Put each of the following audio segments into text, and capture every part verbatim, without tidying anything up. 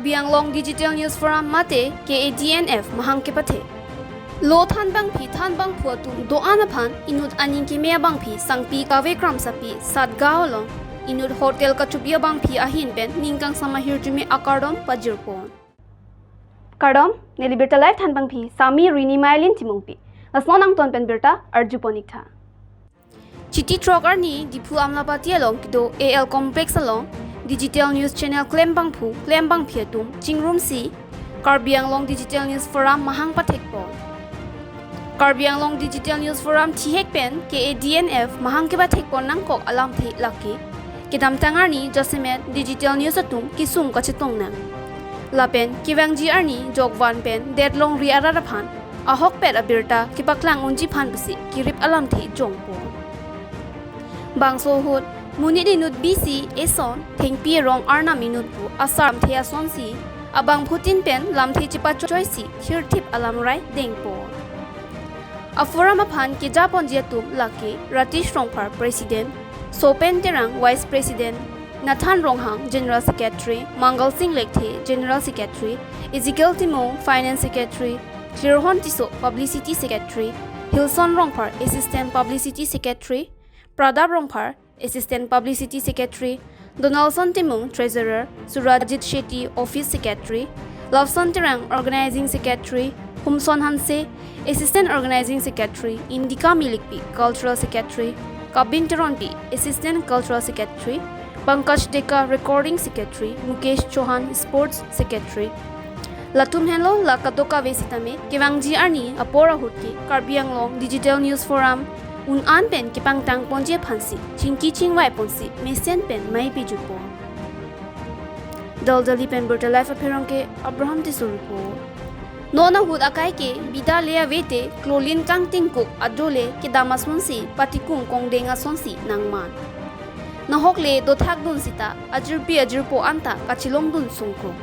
Karbi Anglong Digital News Forum mate K A D N F mahang kepathek. Lo thanbangpi thanbangphu atum do-an aphan inut aning keme abangpi sangpi kave kramsapi Satgaon along inut hotel kachopi abangpi ahin pen ning kangsam ahirjume akardom pajirpon. Kardom, neli Birta Live thanbangpi Sami Rini Mailin Timungpi. Lasnon angton pen birta arjupon iktha. Chiti throk arni Diphu Amlapati along kedo A L Complex along Digital News Channel klembangphu klembangpi atum chingrumsi Karbi Anglong Digital News Forum mahang pathekpon. Karbi Anglong Digital News Forum thihek pen K A D N F mahang kepathekpon nangkok alamthe lake kedamtang arni jasemet digital news atum kesung kachetong nang. Lapen kevangji arni jokvan pen det longri arat aphan ahokpet abirta kepaklang unji aphan pusi kerip alamthe jongpon. Bangso ahut monit inut bisi eson thengpi erong arnam inut pu asar lamthe asonsi abangphutin pen lamthe chepachoisi thirthip alamrai dengpon. A-forum aphan kejaponji atum lake Ratish Rongphar President, Sopen Terang Vice President, Nathan Ronghang General Secretary, Mangal Singh Lekthe General Secretary, Ezekiel Timung Finance Secretary, Klirhon Tisso Publicity Secretary, Hilson Rongphar Assistant Publicity Secretary, Pradap Rongphar Assistant Publicity Secretary, Donaldson Timung Treasurer, Surajit Shetty Office Secretary, Loveson Terang Organizing Secretary, Humson Hanse Assistant Organizing Secretary, Indika Milikpi Cultural Secretary, Kabin Teronpi Assistant Cultural Secretary, Pankaj Deka Recording Secretary, Mukesh Chauhan Sports Secretary. Latum henlo la kadokave sitame kevangji arni apor ahut ke Karbi Anglong Digital News Forum un-an pen kepangtangponji aphansi chingki chingvaiponsi mesen pen mei pejupon. Daldali pen Birta Live apherangke Abraham Tisso report. Non ahut akai ke bida le ave te klolin kangtingkuk adole kedam asonsi patikung kongdeng asonsi nangman. Nahok le dothakdun sita ajirpi ajirpo anta kachelongdun sungkrung.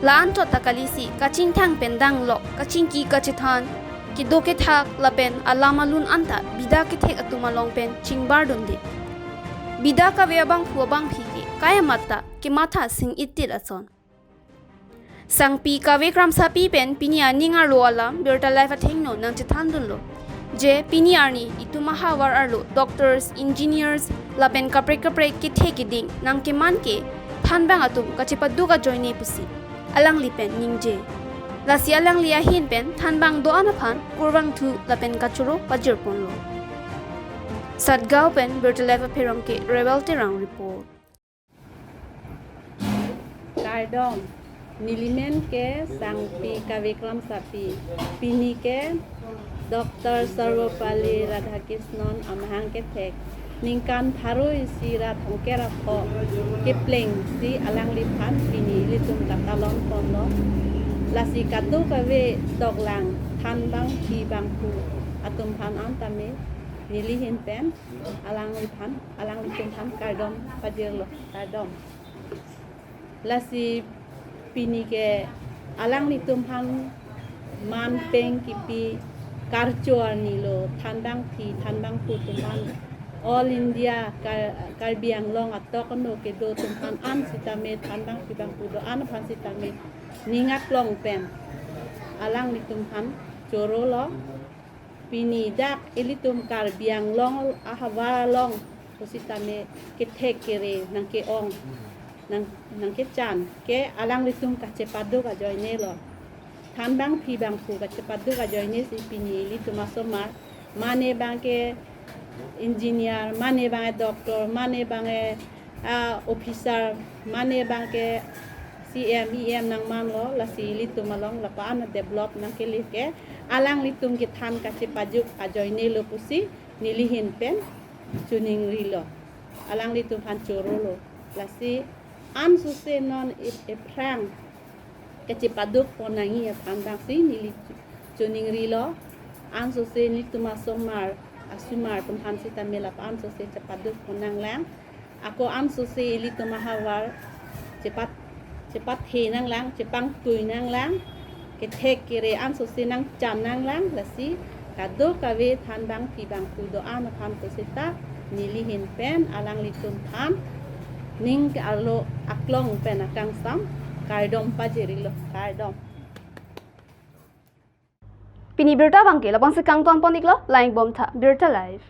La-an chot ta kalisi kachingthang pen danglok kachingki kachethan kedo kethak lapen alam alun anta bida kethek atum along pen chingbardunde. Bida kave abangphu abangpi ke kai amat ta kematha sing-itit ason. Sangpi kave kramsapi pen pini aning arlo alam Birta Live athengno nangchethandunlo. Je pini arni itum ahavar arlo doctors, engineers lapen kaprek kaprek kethe keding nangkeman ke thanbang atum kachepaduk ajoine pusi alangli pen ningje. Lasi alangli ahin pen thanbang do-an aphan kurvangthu lapen kachoro pajirponlo. Satgaon pen Birta Live apherangke Rebel Terang report. Kardom, nelimen ke Sangpi kave kramsapi. Pini ke Doctor Sarvepalli Radhakrishnan amahang kethek ningkan pharo isi ra thomkep ra pho keplengsi alangliphan pini ilitum katalon ponlo. Lasi kadokave doklang thanbangpi bangphu atum aphan an tame neli ahin pen alangliphan, alanglitum aphan kardom pajirlo, kardom. Lasi pini ke alanglitum aphan man peng kipi karcho arni lo, thanbangpi thanbangphu atum aphan All India Kar-, Karbi Anglong atok ano kedo atum aphan an sitame thanbangpi bangphu do-an aphan sitame ning aklong pen alanglitum aphan chorolo. Pini dak ilitum Karbi Anglong ahavar along pusitame kethek kere nangke-ong, nang, nangkechan ke alanglitum kachepaduk ajoine lo. Thanbangpi bangphu kachepaduk ajoine si pini ilitum asomar, mane abang ke engineer, mane abang ke doctor, mane abang ke ah, officer, mane abang ke C M, E M nangmanlo, lasi ilitum along lapu-an develop nangkele ke alanglitum kethan kachepaduk ajoine lo pusi neli ahin pen choningrilo. Alanglitum aphan chorolo. Lasi ansose non ip-, iphrang kachepaduk pon nangji aphan abangsi neli choningrilo. Ansose nelitum asomar, asomar atum aphan sitame lapu ansose chepaduk pon nanglang. Ako ansose ilitum ahavar chepat, chepathe nanglang, chepangtui nanglang. Kethek kere ansose nangchan nanglang, lasi kadokave thanbangpi bangphu do-an aphan pusita neli ahin pen alanglitum aphan ning ke arlo aklong pen akangsam Kardom pajirilo, kardom. Pini birta abangke lapu-ansi kangton pon-iklo, lang-ik bom tha, Birta Live.